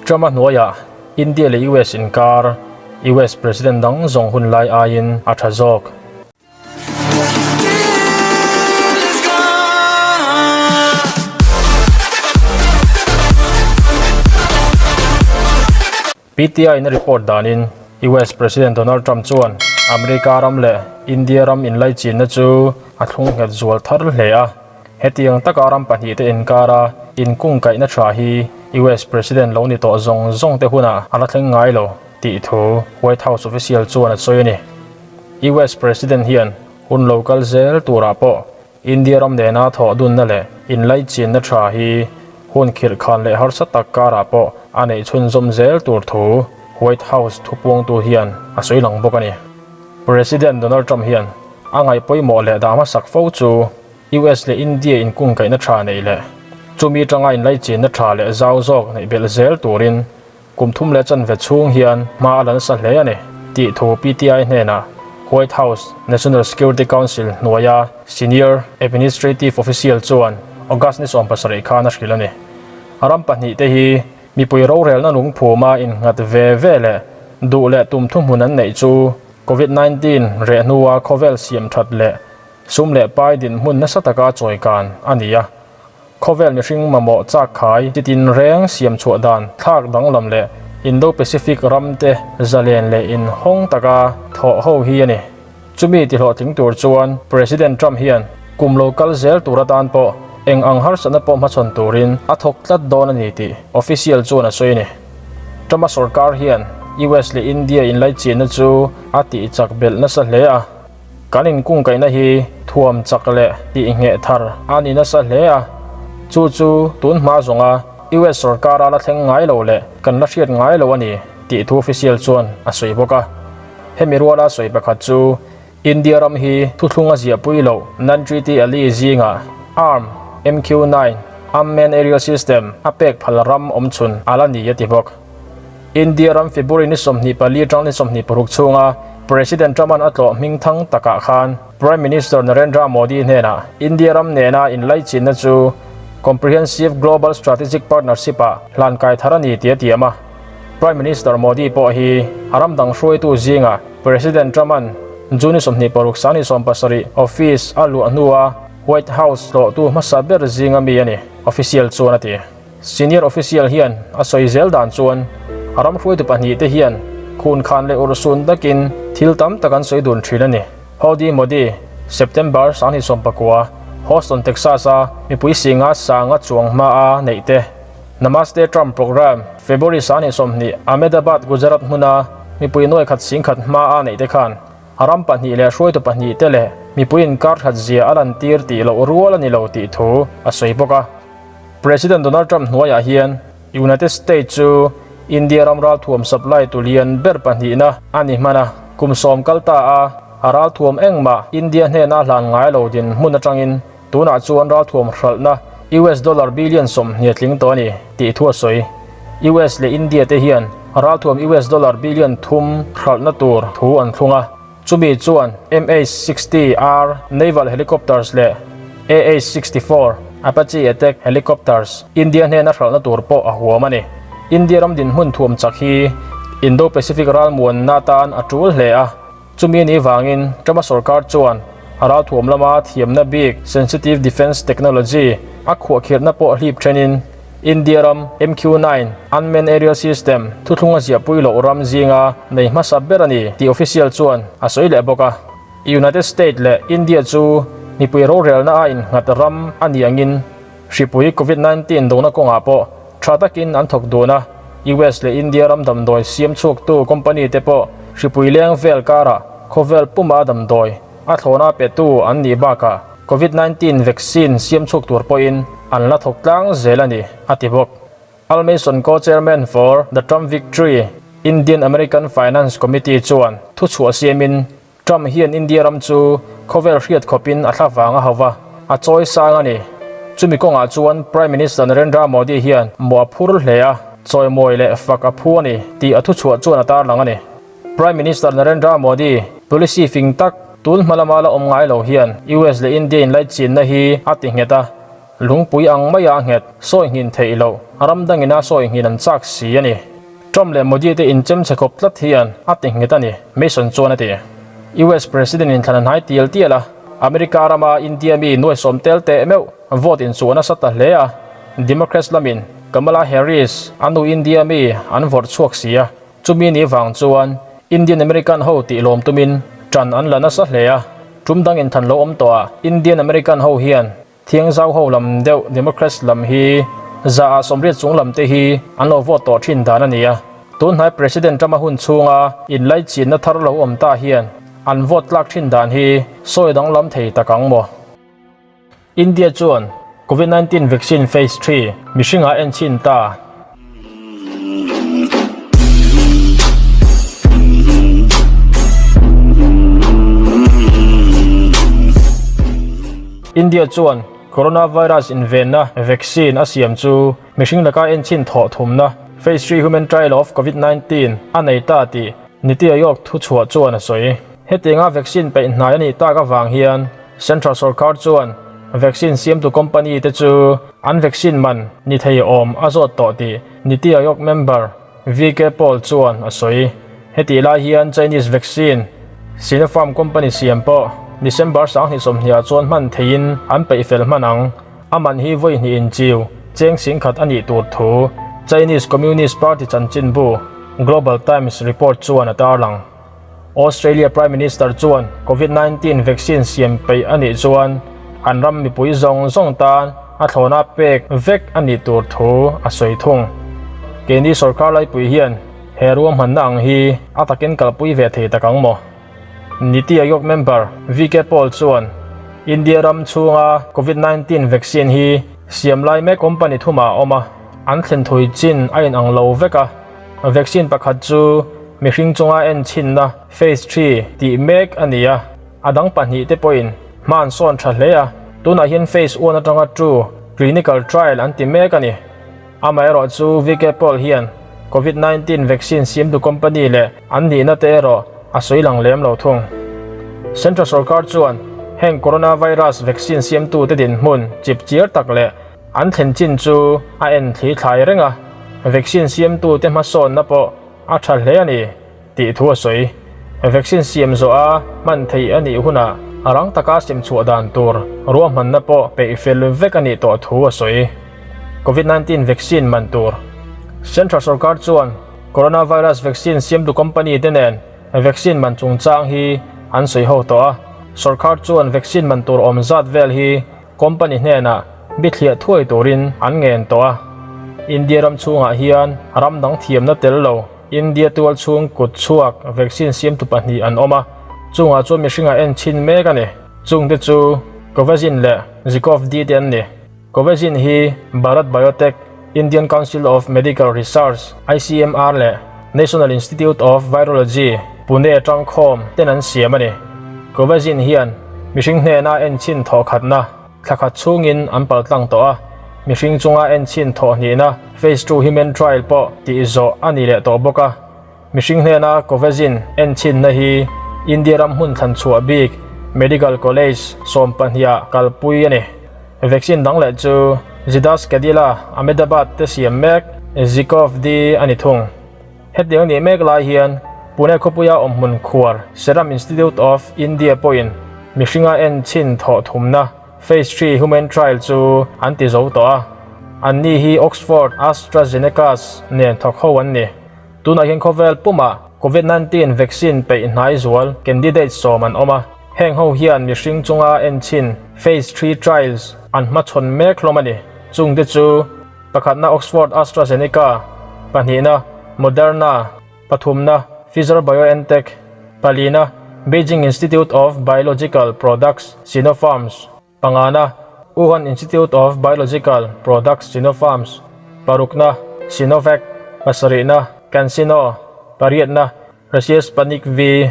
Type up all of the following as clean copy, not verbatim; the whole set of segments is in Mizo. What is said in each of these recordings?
Trump-a hnuaiah India leh US inkar US President dang zawng hun lai aiin a tha zawk. PTI-in a report danin US President Donald Trump chuan America ram leh India ram inlaichinna chu a thlung nghet zual thar hle a. Hetiang taka ram pahnihte inkara inkungkaihna tha hi US President lo ni tawh zawng zawngte hunah a la thleng ngai lo tih thu White House official chuan a sawi a ni. US President hian hun lo kal zel turah pawh India ram nena thawh dunna leh inlaichinna tha hi hun khirhkhan leh harsa tak karah pawh a neih chhunzawm zel tur thu White House thupuangtu hian a sawi lang bawk a ni. President Donald Trump hian a ngaih pawimawh leh dah hmasak fo chu US leh India inkungkaihna tha neih leh chumi atanga inlaichinna tha leh zau zawk neih belh zel turin Kum thum leh chanve chhung hian hma a la nasa hle a ni, tih thu PTI hnenah White House National Security Council hnuaia senior administrative official chuan August ni 17 khan a hrilh a ni. Ram pahnihte hi mipui rorelna lungphuma innghat ve ve leh duh leh tum thuhmun an neih chu Covid 19 reh hnua khawvel siam that leh sum leh pai dinhmun nasa taka chawikan a ni a. Khawvel mihring mamawh chak khai chi tinreng siam chhuah dan thlak danglam leh Indo-Pacific ramte zalen leh inhawng taka thawh ho hi a ni. Chumi tihlawhtling tur chuan President Trump hian kum lo kal zel tur atan pawh eng ang harsatna pawh hmachhawn turin a thawk tlat dawn a ni tih official chuan a sawi a ni. Trump-a sorkar hian US leh India inlaichinna chu a tihchak belh nasa hle a. Kan inkungkaihna hi thuam chak leh tihngheh thar a ni nasa hle a, chu chu tun hma zawnga US sorkara la thleng ngai lo leh kan la hriat ngai lo a ni tih thu official chuan a sawi bawk a. Hemi ruala sawi pakhat chu India ram hi thuthlung a ziahpui loh non-treaty ally zingah arm MQ-9 unmanned aerial system a pek phal ram awmchhun a la ni a ti bawk. India ram February ni 24 atang ni 26 chhunga President Trump-a'n a tlawh hmingthang takah khan Prime Minister Narendra Modi hnenah India ram nena inlaichinna chu Comprehensive Global Strategic Partnership-ah hlan kai thar a ni tih a tiam a. Prime Minister Modi pawh hi a ram dang hruaitu zingah President Trump-a'n June ni 26 sang ni 17 office a luah hnua White House tlawhtu hmasa ber zinga mi a ni, official chuan a ti. Senior official hian a sawi zel dan chuan a ram hruaitu pahnihte hian khun khan leh urhsun takin thil tam tak an sawi dun thin a ni. Howdy Modi, September 2019, Houston, Texas-a mipui singa sanga chuang hmaa neih te, Namaste Trump program, February 20, Ahmedabad, Gujarat hmuna mipui nuai khat singkhat hmaa neih te khan a ram pahnih leh hruaitu pahnihte leh mipui inkar that zia a lantir tih loh rual a ni lo tih thu a sawi bawk a. President Donald Trump hnuaiah hian United States chu India ram ralthuam supply tu lian ber pahnihna a ni hman a, kum sawm kal ta a, a ralthuam engmah India hnena hlan ngai lo dinhmun atangin tunah chuan ralthuam hralhna US dollar billion 20 tling tawh a ni tih thu a sawi. US leh India te hian ralthuam US dollar billion thum hralhna tur thu an thlung a. Chumi chuan MH-60R Naval Helicopters leh AH-64 Apache Attack Helicopters India hnena hralhna tur pawh a huam a ni. India ram dinhmun thuam chak hi Indo-Pacific ralmuanna atan a tul hle a, chumi ni vangin Trump-a sorkar chuan a ralthuam lama thiamna bik Sensitive Defence Technology a khuahkhirhna pawh hlip thenin India ram MQ-9 Unmanned Aerial System thuthlung a ziahpui loh ram zinga nei hmasa ber a ni tih official chuan a sawi leh bawk a. United States leh India chu mipui rorelna a innghat ram a nih angin hripui Covid 19 dona kawngah pawh tha takin an thawk dun a, US leh India ram damdawi siam chhuaktu company te pawh hripui leng vel karah khawvel puma damdawi a thlawna petu an nih bakah Covid 19 vaccine siam chhuak tur pawhin an la thawk tlang zel a ni, a ti bawk. Al Mason Co-Chairman for the Trump Victory Indian American Finance Committee chuan thuchhuah siamin Trump hian India ram chu khawvel hriat khawpin a thla vang a hauh va, a chawi sang a ni. Chumi kawngah chuan Prime Minister Narendra Modi hian mawh a phur hle a, chawimawi leh fak a phu a ni tih a thuchhuah chuan a tarlang a ni. Prime Minister Narendra Modi policy fing tak tun hma lama la awm ngai lo hian US leh India inlaichinna hi a ti nghet a. Lungpui ang maia a nghet, sawi nghin theih loh, ram dangina sawi nghin an chak si a ni. Trump leh Modi te inchem chhe khawp tlat hian a ti nghet a ni, Mason chuan a ti. US President in thlan a hnai tial tial a, America rama India mi nuaisawm tel teh meuh vote inchuh nasa ta hle a, Democrats lamin Kamala Harris a nu India mi an vawrh chhuak si a, chumi ni vang chuan Indian American ho tih lawm tumin ṭan an la nasa hle a, ṭum dang inthlan lo awm tawhah Indian American ho hian Thiangzau ho lam deuh Democrats lam hi zaah 80 chung lam te hi an lo vote tawh thin dan a ni a. Tun hnai President Trump a hun chhunga inlaichinna thar lo awm ta hian an vote tlak thin dan hi sawi danglam thei tak ang maw? India chuan Covid 19 vaccine phase three mihringah en chhin ta. India chuan coronavirus invenna vaccine a siam chu mihring laka enchhin thawh thumna Phase 3 human trial of Covid-19 a nei ta tih Niti Aayog thuchhuah chuan a sawi. Hetianga vaccine peih hnai a nih tak avang hian Central sorkar chuan vaccine siamtu company te chu an vaccine man ni thei awm a zawt tawh tih Niti Aayog member VK Paul chuan a sawi. Hetih lai hian Chinese vaccine Sinopharm company siam pawh December 2020 ah chuan hman theihin an peih fel hman ang. A man hi vawi hnih inchiu cheng singkhat a nih tur thu Chinese Communist Party chanchinbu Global Times report chuan a tarlang. Australia Prime Minister chuan Covid 19 vaccine siam peih a nih chuan an ram mipui zawng zawng tan a thlawna pek vek a nih tur thu a sawi thung. Keini sorkar laipui hian he ruahmanna ang hi a takin kalpui ve thei tak ang maw? Niti Aayog member VK Paul chuan India ram chhunga Covid 19 vaccine hi siam lai mek company thumah a awm a, an thlen thui chin a inang lo vek a. Vaccine pakhat chu mihring chunga en chhinna phase three tih mek a ni a, a dang pahnih te pawhin hma an sawn tha hle a, tunah hian phase one atanga two clinical trial an ti mek a ni. Amaherawh chu VK Paul hian Covid 19 vaccine siamtu company leh an nihna te erawh a sawi lang lem lo thung. Central sorkar chuan heng coronavirus vaccine siamtute dinhmun chip chiar tak leh An thlen chin chu a en thli thlai reng a, vaccine siamtute hmasawnna pawh a tha hle a ni tih thu a sawi. Vaccine siam zawh a hman theih a nih hunah rang taka sem chhuah dan tur ruahmanna pawh peih fel vek a nih tawh thu a sawi. Covid 19 vaccine man tur Central sorkar chuan coronavirus vaccine siamtu company te nen vaccine man chungchang hi an sawi ho tawh a, sorkar chuan vaccine man tur awm zat vel hi Company hnenah bithliah thuai turin an ngen tawh a. India ram chhungah hian ram dang thiamna tel lo India tual chhung kut chhuak vaccine siamtu pahnih an awm a, chungah chuan mihringah en chhin mek a ni. Chungte chu Covaxin leh Zicov-D te an ni. Covaxin hi Bharat Biotech, Indian Council of Medical Research, ICMR, leh National Institute of Virology, Pune tangkhawm ten an siam a ni. Covaxin hian mihring hnena enchhin thawh khatna thla khat chhungin an paltlang tawh a, mihring chunga enchhin thawh hnihna Phase Two Human Trial pawh tih zawh a ni leh tawh bawk a. Mihring hnena Covaxin enchhinna hi India ram hmun thlan chhuah bik Medical College 12 ah kalpui a ni. Vaccine dang leh chu Zydus Cadila, Ahmedabad te siam mek Zicov-D a ni thung. Hetiang nih mek lai hian Pune khawpuia awmhmun khuar Serum Institute of India pawhin mihringa enchhin thawh thumna Phase Three Human Trial chu an ti zo tawh a. Anni hi Oxford AstraZeneca's nen thawk ho an ni. Tunah hian khawvel pumah Covid 19 vaccine peih hnai zual candidate sawm an awm a, heng ho hian mihring chunga enchhin Phase Three trials an hmachhawn mek hlawm a ni. Chungte chu pakhatna Oxford AstraZeneca, pahnihna Moderna, pathumna Pfizer BioNTech, palina Beijing Institute of Biological Products Sinopharms, Pangana, Wuhan Institute of Biological Products Sinopharms, parukna, Sinovac, pasarihna, CanSino, pariatna, Russia Sputnik V.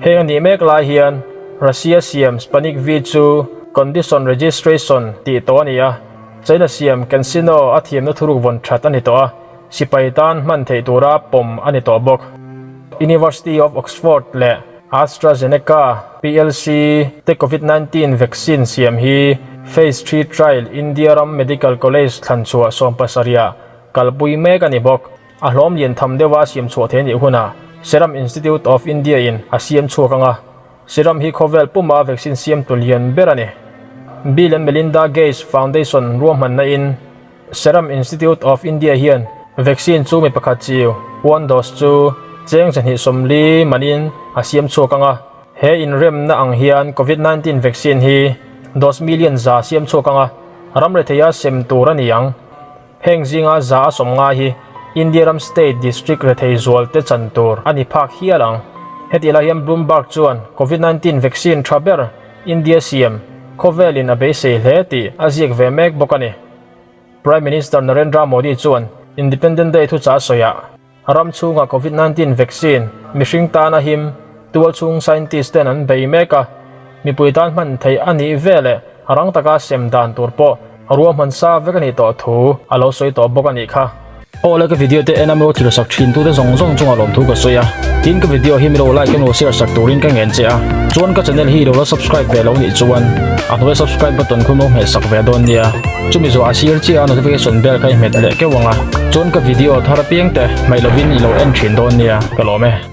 Heng a nih mek lai hian Russia siam Sputnik V chu condition registration tih tawh a ni a, China siam CanSino a thiamna thuruk vawn that a ni tawh a, sipai tan hman theih tura pawm a ni tawh bawk. University of Oxford leh. AstraZeneca plc te Covid 19 vaccine siam hi Phase Three trial India ram medical college thlanchhuah 70 ah kalpui mek a ni bawk. A hlawm lian tham deuha a siam chhuah thei anih hunah Serum Institute of India in a siam chhuak ang a, Serum hi khawvel puma vaccine siamtu lian ber a ni. Bill and Melinda Gates Foundation ruahmanna in Serum Institute of India hian vaccine chu mi pakhat chiu, one dose, chu cheng 240 manin a siam chhuak ang a. He inremna ang hian Covid 19 vaccine hi dose million za siam chhuak ang a, ram retheia sem tur a ni ang. Heng zinga za a 50 hi India ram state district rethei zual te chan tur a ni phak hial ang. Hetih lai hian Bloomberg chuan Covid 19 vaccine tha ber India siam khawvelin a beisei hle tih a ziak ve mek bawk a ni. Prime Minister Narendra Modi chuan Independent Day thuchah sawiah Ram chhunga Covid 19 vaccine mihring tana him tual chhung scientist ten an bei mek a, mipui tan hman theih a nih veleh rang taka sem dan tur pawh ruahman sa vek a nih tawh thu a lo sawi tawh bawk a nih kha. Aw le ka video te en a milo thil sak thin tute zawng zawng chungah lawmthu ka sawi a, tin ka video hi milo like emaw share sak turin ka ngen che a, chuan ka channel hi ilo la subscribe ve lo nih chuan a hnuai subscribe button khu milo hmeh sak ve dawn nia. Chumi zawh a sir chiah a notification bell kha i hmet leh keuh ang a, chuan ka video thar apiang te hmaih lovin i lo en thin dawn nia, ka lawm e.